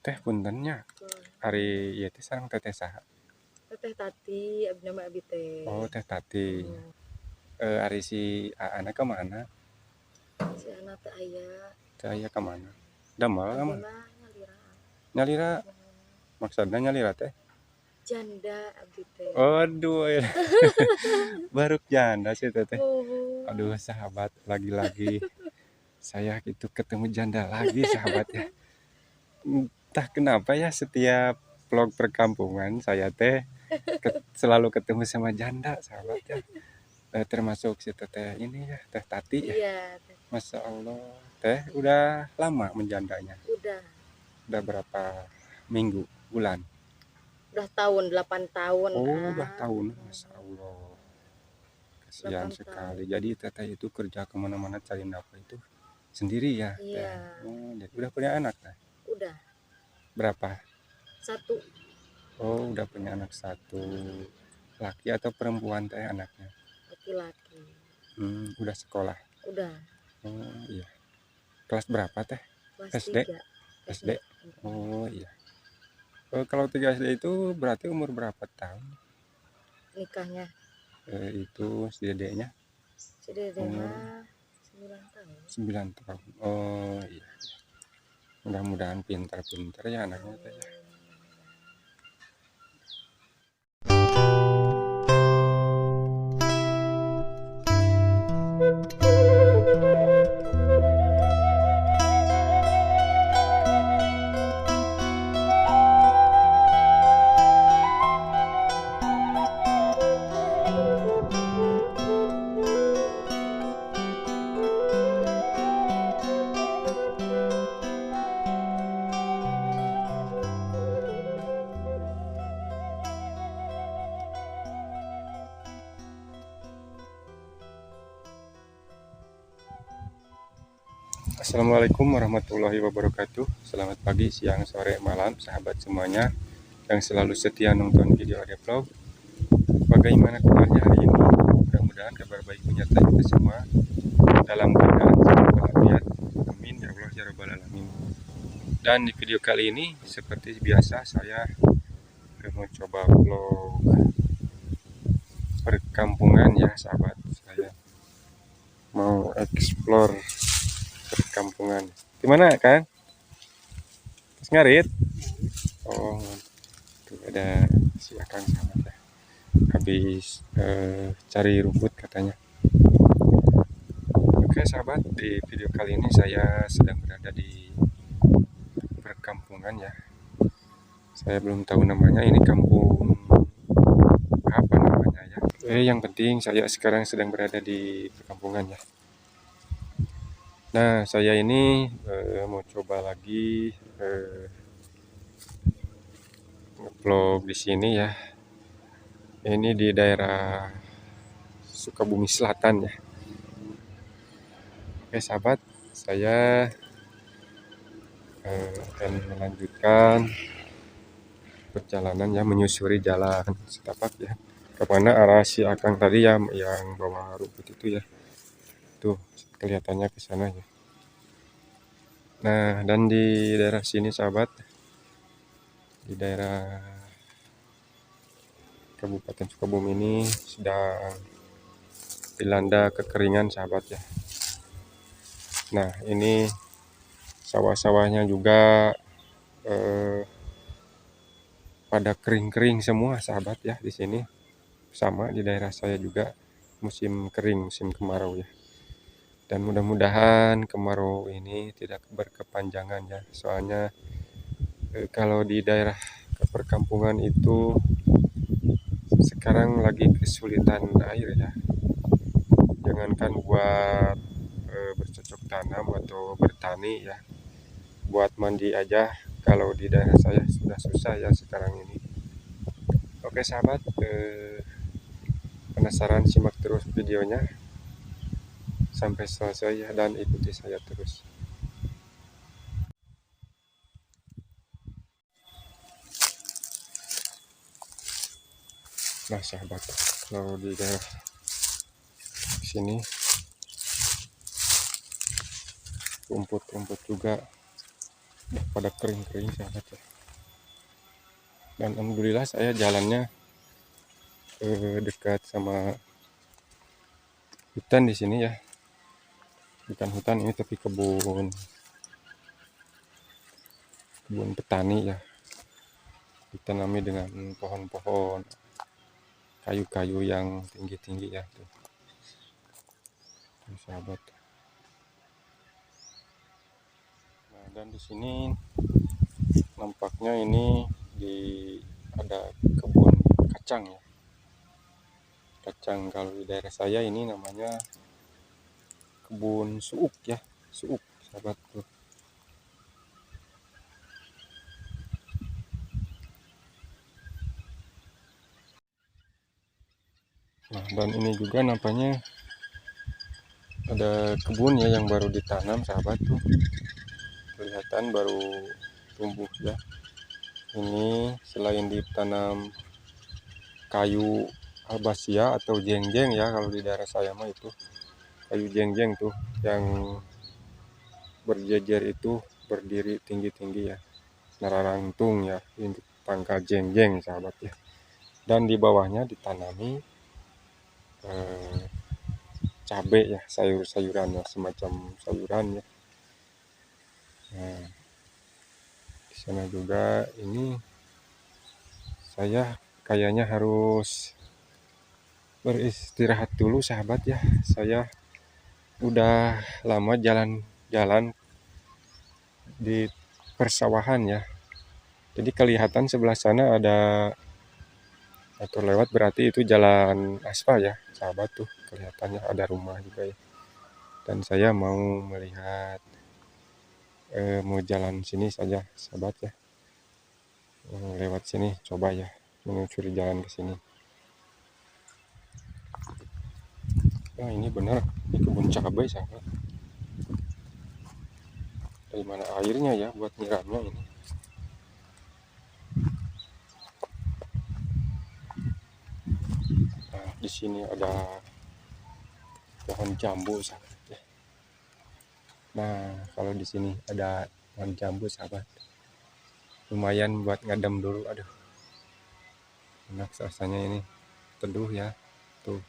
Teh, punten nya. Ari ieu teh sareng teteh saha? Teteh Tati, abdi nama abi teh. Oh, Teh Tati. Hmm. Ari si Aana ka mana? Si Ana teh aya. Teu aya, ka mana? Damel ka Abdi mana? mah nyalira. Nyalira. Maksudna nyalira teh? Janda abdi teh. Aduh, ya. Baru janda sih teteh. Oh. Aduh, sahabat, lagi-lagi saya itu ketemu janda lagi, sahabat ya. Entah kenapa ya, setiap vlog perkampungan saya teh selalu ketemu sama janda, sahabat ya. Termasuk si teteh ini ya, Teh Tati ya. Iya, Teh. Masya Allah, Teh udah lama menjandanya? Udah. Udah berapa minggu, bulan? Udah tahun, 8 tahun. Oh, udah tahun, Masya Allah. Kasihan 8 sekali. tahun. Jadi teteh itu kerja kemana-mana cari nafkah itu sendiri ya, Teh? Iya. Oh, jadi udah punya anak, Teh? Udah. Berapa? 1. Oh, udah punya anak 1. Laki atau perempuan Teh anaknya? Laki-laki. Udah sekolah? Udah. Oh, iya. Kelas berapa Teh? Kelas SD? 3. SD? Oh, iya. Kalau 3 SD itu berarti umur berapa tahun? Nikahnya? Itu si dedeknya? Si dedeknya Umur 9 tahun. 9 tahun. Oh, iya. Mudah-mudahan pintar-pintar ya anaknya Teh ya. Assalamualaikum warahmatullahi wabarakatuh. Selamat pagi, siang, sore, malam, sahabat semuanya yang selalu setia nonton video Ade Vlog. Bagaimana kabarnya hari ini? Mudah-mudahan kabar baik menyertai kita semua dalam keadaan sehat walafiat. Amin ya Allah ya Rabbal Alamin. Dan di video kali ini seperti biasa saya mau coba vlog perkampungan ya sahabat. Saya mau explore perkampungan. Gimana kan? Terus ngarit? Oh, tuh ada si Akang sahabat ya. Habis cari rumput katanya. Oke sahabat, di video kali ini saya sedang berada di perkampungan ya. Saya belum tahu namanya, ini kampung apa namanya ya. Yang penting saya sekarang sedang berada di perkampungan ya. Nah, saya ini mau coba lagi ngevlog di sini ya. Ini di daerah Sukabumi Selatan ya. Oke sahabat, saya akan melanjutkan perjalanan ya, menyusuri jalan setapak ya. Kemana arah si Akang tadi ya, yang bawa rumput itu ya. Tuh kelihatannya ke sana ya. Nah, dan di daerah sini sahabat, di daerah Kabupaten Sukabumi ini sedang dilanda kekeringan sahabat ya. Nah, ini sawah-sawahnya juga pada kering-kering semua sahabat ya di sini. Sama di daerah saya juga musim kering, musim kemarau ya. Dan mudah-mudahan kemarau ini tidak berkepanjangan ya. Soalnya kalau di daerah perkampungan itu sekarang lagi kesulitan air ya. Jangankan buat bercocok tanam atau bertani ya, buat mandi aja kalau di daerah saya sudah susah ya sekarang ini. Oke sahabat, penasaran simak terus videonya sampai selesai ya, dan ikuti saya terus. Nah sahabat, kalau di daerah sini rumput-rumput juga Udah pada kering-kering sahabat ya. Dan alhamdulillah saya jalannya dekat sama hutan di sini ya. Bukan hutan ini tapi kebun. Kebun petani ya. Ditanami dengan pohon-pohon, kayu-kayu yang tinggi-tinggi ya tuh. Tuh sahabat. Nah, dan di sini nampaknya ini ada kebun kacang ya. Kacang kalau di daerah saya ini namanya kebun suuk ya, suuk sahabat tuh. Nah, dan ini juga nampaknya ada kebun ya yang baru ditanam sahabat tuh. Kelihatan baru tumbuh ya. Ini selain ditanam kayu albasia atau jengjeng ya, kalau di daerah saya mah itu kayu jengjeng tuh yang berjejer itu berdiri tinggi-tinggi ya, nararangtung ya, ini tangkal jengjeng sahabat ya. Dan di bawahnya ditanami cabe ya, sayur-sayuran ya, semacam sayuran ya. Nah, di sana juga ini saya kayaknya harus beristirahat dulu sahabat ya. Saya udah lama jalan-jalan di persawahan ya. Jadi kelihatan sebelah sana ada atau lewat, berarti itu jalan aspal ya sahabat tuh, kelihatannya ada rumah juga ya. Dan saya mau melihat mau jalan sini saja sahabat ya, lewat sini coba ya, menyusuri jalan ke sini. Nah, ini benar, ini kebun cabai sahabat. Dari mana airnya ya buat nyiramnya ini? Nah, di sini ada pohon jambu sahabat ya. Nah, kalau di sini ada pohon jambu sahabat, lumayan buat ngadem dulu. Aduh, enak rasanya ini, teduh ya. Tuh,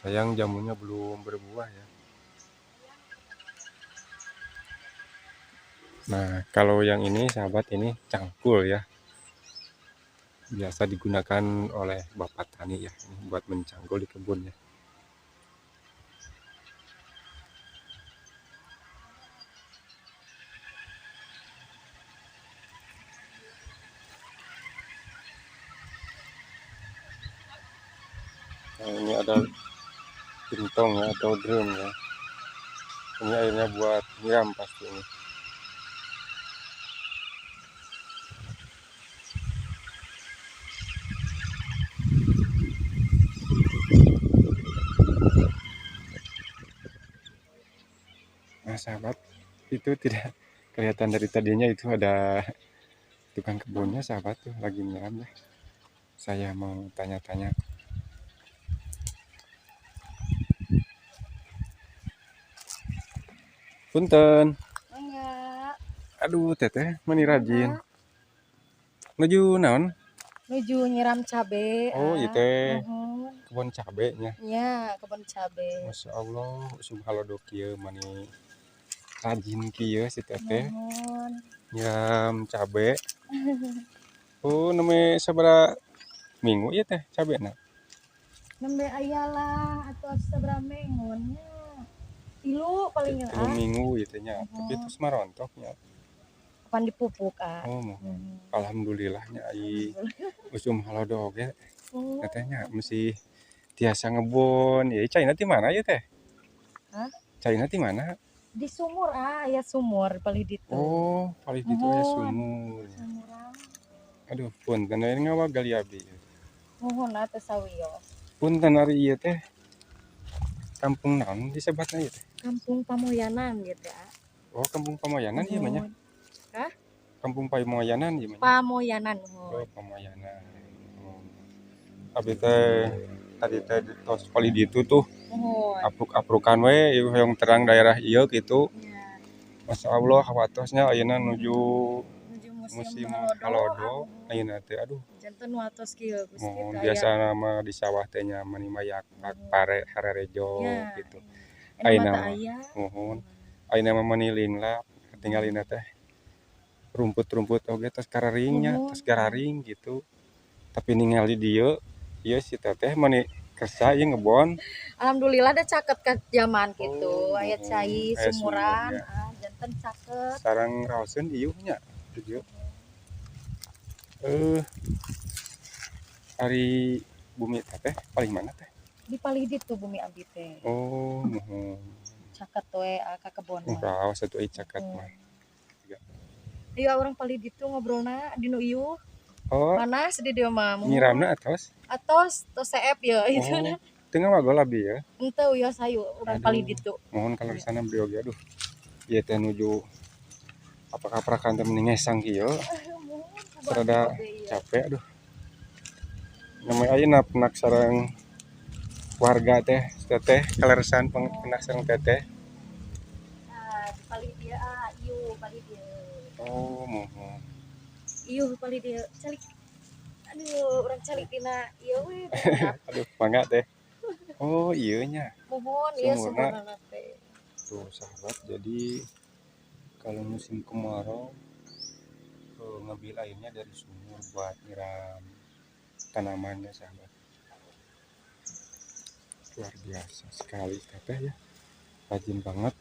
sayang jambunya belum berbuah ya. Nah, kalau yang ini sahabat, ini cangkul ya, biasa digunakan oleh bapak tani ya, ini buat mencangkul di kebun ya. Nah, ini ada gentong ya, atau drum ya. Ini airnya buat nyiram pasti ini. Nah sahabat, itu tidak kelihatan dari tadinya, itu ada tukang kebunnya sahabat tuh lagi nyiram ya. Saya mau tanya-tanya. Punten. Enggak. Aduh teteh, meni rajin. Nuju naon? Nuju nyiram cabe. Oh, ieu teh. Kebun cabenya. Iya, kebun cabe. Masya Allah, usum halodo kieu mani rajin kieu si teteh. Nyiram cabe. Oh, nembe sabaraha minggu ieu teh cabena? Nembe aya lah atuh sabaraha minggu nya. Tilu paling 3 minggu gitu nya. Tapi terus marontoknya. Kapan dipupuk ah. Oh, alhamdulillahnya ai usum halodo oge. Tetehnya mesti tiasa ngebon. Ya caina ti mana ya teh? Hah? Caina ti mana? Di sumur ah, ya sumur paling ditu. Oh, paling ditu ya sumur. Sumuran. Aduh, punten we ngawagal ya abdi. Nuhun atuh sawios. Punten ari ieu teh. Kampung naon disebatna ieu teh? Kampung Pamoyanan gitu ya. Oh, Kampung Pamoyanan ieu mah nya. Hah? Kampung Pamoyanan ieu mah. Pamoyanan. Oh, Pamoyanan. Oh. Abi teh tadi teh tos palih ditu tuh. Nuhun. Apruk-aprukan we ieu hoyong terang daerah ieu gitu. Iya. Masya Allah hawatosnya ayeuna nuju Nuju musim musim halodo. Halodo ayeuna teh, aduh. Janten watos kieu, Gusti. Mohon. Teu aya. Biasa nama di sawah teh nya mani mayak pare harerejo gitu. Ayeuna Ayeuna mah teu mah aya. Muhun, ayeuna mah mani linglap tinggalina teh, rumput-rumput oge tos kararingnya, tos gararing gitu. Tapi ningali dieu ieu si teteh mani kersa ieu ngebon. Alhamdulillah da caket ka zaman kitu. Oh, Aya muhun. Cai Aya sumuran, sumurnya. Ah, janten caket. Sareng raoseun iuh nya di dieu. Ari bumi teteh paling mana teh? Di palih ditu bumi abdi teh. Oh, muhun. Caket we, ah, ka kebon mah. Raos atuh euy caket mah. Ayo urang palih ditu ngobrolna di nu ieu. Oh. Panas di dieu mah. Muhun. Nyiramna atos? Atos, tos seep ye itu. Oh, teu ngawagol abdi ya. Henteu, wios hayu urang palih Aduh, ditu. Mohon kalau di sana beli oge, aduh. Ieu teh nuju aprak-aprakan teh meni ngesang kieu. Sarada capek, aduh. Namanya ayeuna penak sareng warga teh, teteh kaleresan penak sareng teteh. Ah, di palih dieu, ah, ieu palih dieu. Oh, muhun. Ieu palih dieu, calik. Aduh, urang calik dina ieu we. Aduh, mangga teh. Oh, ieu nya. Muhun, ieu Sumurna. Sumurna teh. Tuh sahabat, jadi kalau musim kemarau ngambil airnya dari sumur buat nyiram tanamannya, sahabat. Luar biasa sekali teteh ya, rajin banget.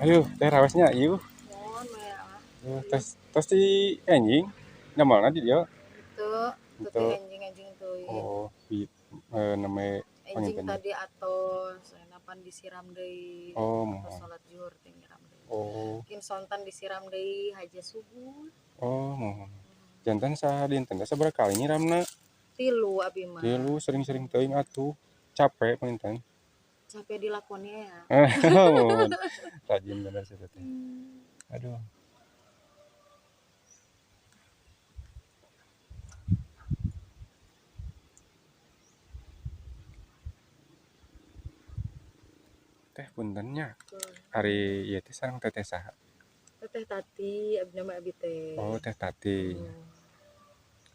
Ayo, teh rawasnya, yuk. Muhun we, ah. Tos tos di enjing, damelna di dieu. Itu, itu Itu. teh enjing-enjing teuing. Oh, di namanya Enjing panginten. tadi atos, enapan disiram deui. Oh, Atos muhun. Salat zuhur teh nyiram deui. Oh. Mungkin sonten disiram deui haja subuh. Oh, muhun. Janten sadinten teh sabaraha kali nyiramna? Tilu abi mah. Tilu, sering-sering teuing atuh. Capek panginten. Capek dilakonnya ya. Muhun. Rajin bener sih teteh. Aduh. Teh, punten nya. Ari ieu teh sareng teteh saha? Teteh Tati, abdi nama abi teh. Oh, Teh Tati. Hmm.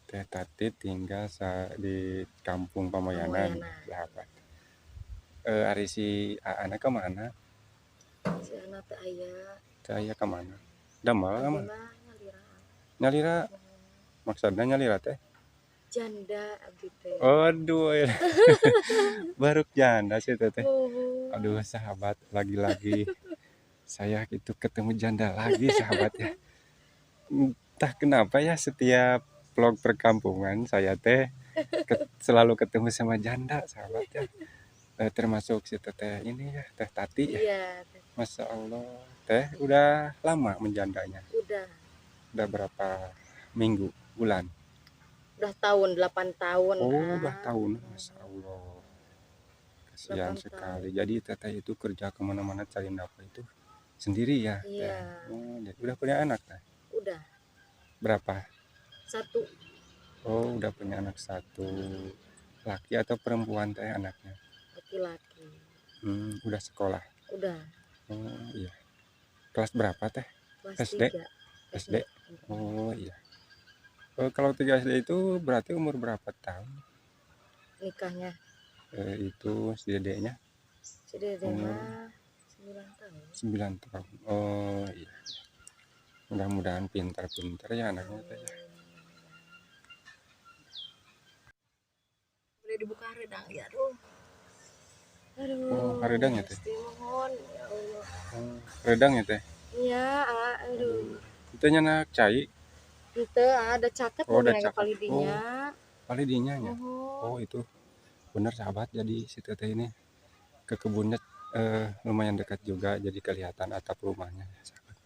Teh Tati tinggal di Kampung Pamoyanan, Pamoyanan. Sahabat. Ari si Aana ka mana? Si Aana teh aya. Teu aya, ka mana? Damel ka Abdi mana? Mah nyalira. Nyalira. Maksudna nyalira teh? Janda abdi teh. Aduh, baru janda sih teteh. Oh. Aduh, sahabat, lagi-lagi saya itu ketemu janda lagi, sahabat ya. Entah kenapa ya, setiap vlog perkampungan saya teh selalu ketemu sama janda, sahabat ya. Termasuk si teteh ini ya, Teh Tati ya. Iya, Teh. Masya Allah, Teh udah lama menjandanya? Udah. Udah berapa minggu, bulan? Udah tahun, 8 tahun. Oh, ah. udah tahun, Masya Allah. Kasihan 8 sekali. tahun. Jadi teteh itu kerja kemana-mana cari nafkah itu sendiri ya, Teh? Iya. Oh, jadi udah punya anak, Teh? Udah. Berapa? 1. Oh, udah punya anak 1. Laki atau perempuan, Teh, anaknya? Laki-laki. Udah sekolah? Udah. Oh, iya. Kelas berapa, Teh? Kelas SD? 3. SD? Oh, iya. Kalau 3 SD itu berarti umur berapa tahun? Nikahnya? Itu si dedeknya? Si dedeknya Umur 9 tahun. 9 tahun. Oh, iya. Mudah-mudahan pintar-pintar ya anaknya teh ya. Udah dibuka hareudang ya, aduh. Aduh. Oh, hareudang ya teh? Gusti, mohon ya Allah. Oh, hareudang ya teh? Iya, ah, aduh. Itu nya cai? Itu ada caket. Oh, ada mobilnya caket. Palidinya. Oh, palidinya ya? Mohon. Oh, itu benar sahabat, jadi si teteh ini ke kebunnya lumayan dekat juga, jadi kelihatan atap rumahnya ya, sahabat.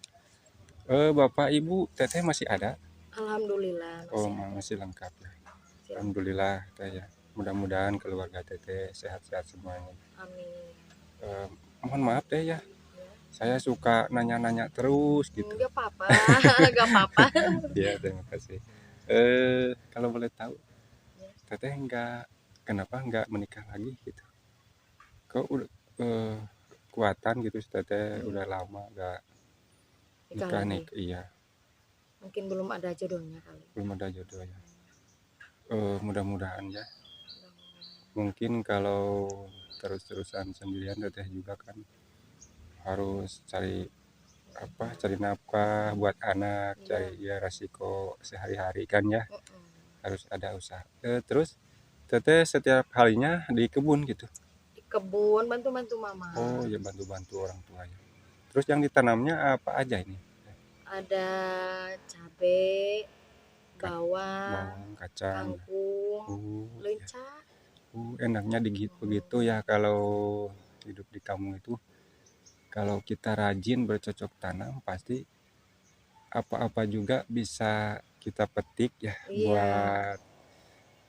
Bapak Ibu teteh masih ada? Alhamdulillah masih. Oh, masih lengkap ya. Masih lengkap. Alhamdulillah teh ya. Mudah-mudahan keluarga teteh sehat-sehat semuanya. Amin. Mohon maaf teh ya. Ya. Saya suka nanya-nanya terus gitu. Enggak apa-apa, enggak apa-apa. Ya, terima kasih. Kalau boleh tahu, Ya. teteh enggak, kenapa enggak menikah lagi gitu? Kok udah Kuatan gitu si Teteh udah lama gak Nikah nikah lagi. Nih, iya. Mungkin belum ada jodohnya kali. Belum ada jodoh ya. Mudah-mudahan ya. Mungkin kalau terus-terusan sendirian, Teteh juga kan harus cari apa, cari nafkah buat anak, cari ya resiko sehari-hari kan ya, harus ada usaha. Terus Teteh setiap harinya di kebun gitu? Di kebun bantu-bantu mama. Oh ya, bantu-bantu orang tua ya. Terus yang ditanamnya apa aja ini? Ada cabe, bawang, bawang, kacang, kangkung, oh iya. leunca. Enaknya begitu ya, kalau hidup di kampung itu kalau kita rajin bercocok tanam pasti apa-apa juga bisa kita petik ya. Buat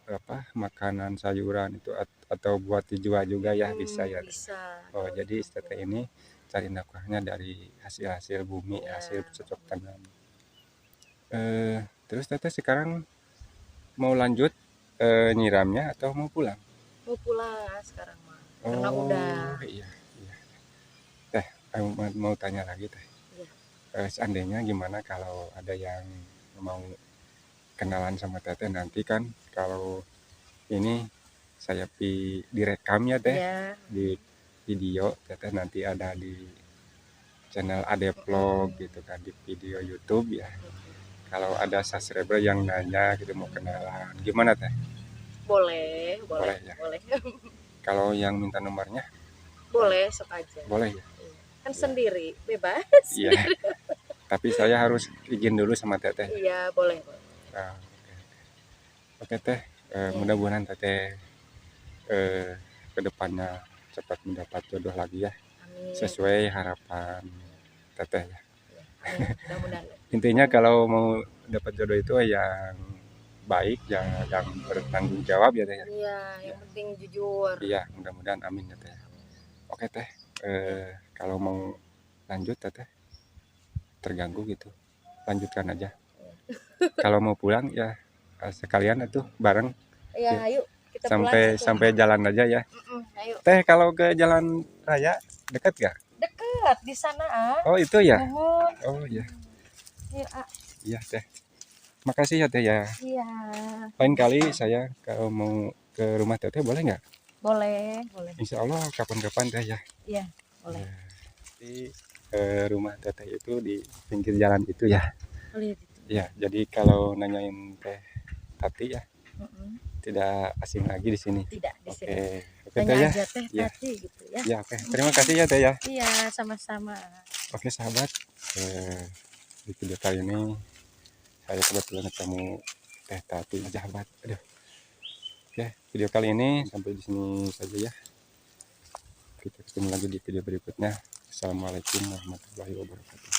apa, makanan sayuran itu atau buat dijual juga ya, bisa ya. Bisa. Oh, Kalau di jadi kampung. Teteh ini cari nafkahnya dari hasil-hasil bumi, hasil bercocok tanam. Terus Teteh sekarang mau lanjut nyiramnya atau mau pulang? Mau pulang sekarang mah. Karena Oh, udah. iya. Teh, mau tanya lagi, Teh. Iya. Seandainya gimana kalau ada yang mau kenalan sama Teteh nanti kan, kalau ini saya direkam ya, Teh, di video Teteh nanti ada di channel Ade Vlog gitu kan, di video YouTube ya. Kalau ada subscriber yang nanya gitu mau kenalan, gimana, Teh? Boleh, boleh, Boleh ya? Boleh. Kalau yang minta nomornya? Boleh, sok aja. Boleh ya? Iya. Kan sendiri, bebas. Iya. Tapi saya harus izin dulu sama Teteh. Iya, boleh, boleh. Ah, oke. Oke, Teh, mudah-mudahan Teteh kedepannya cepat mendapat jodoh lagi ya. Amin. Sesuai harapan Teteh ya. Iya, amin. Mudah-mudahan. Intinya kalau mau dapat jodoh itu yang baik, yang bertanggung jawab ya, Teh ya. Iya, yang penting jujur. Iya, mudah-mudahan amin ya, Teh. Oke, Teh, kalau mau lanjut Teteh terganggu gitu, lanjutkan aja. Kalau mau pulang ya sekalian itu bareng. Iya, ayo kita pulang Sampai situ. sampai jalan aja ya. Ayo. Teh, kalau ke jalan raya dekat gak? Dekat di sana, ah. Oh, itu ya? Mohon. Oh iya. Iya, ah. Iya, Teh. Makasih ya, Teh ya. Iya. Lain kali saya kalau mau ke rumah Teteh boleh nggak? Boleh, boleh. Insya Allah kapan-kapan, Teh ya. Iya, boleh. Ya. Di rumah Teteh itu di pinggir jalan itu ya. Boleh gitu. Ya, jadi kalau nanyain Teh Tati ya, tidak asing lagi di sini. Tidak di Oke, sini. oke, Tanya Teh ya. aja Teh Iya. Tati gitu ya. Ya, oke. Terima kasih ya, Teh ya. Iya, sama-sama. Oke, sahabat, di video kali ini saya kebetulan ketemu Teh Tati, sahabat. Aduh. Oke, video kali ini sampai di sini saja ya. Kita ketemu lagi di video berikutnya. Assalamualaikum warahmatullahi wabarakatuh.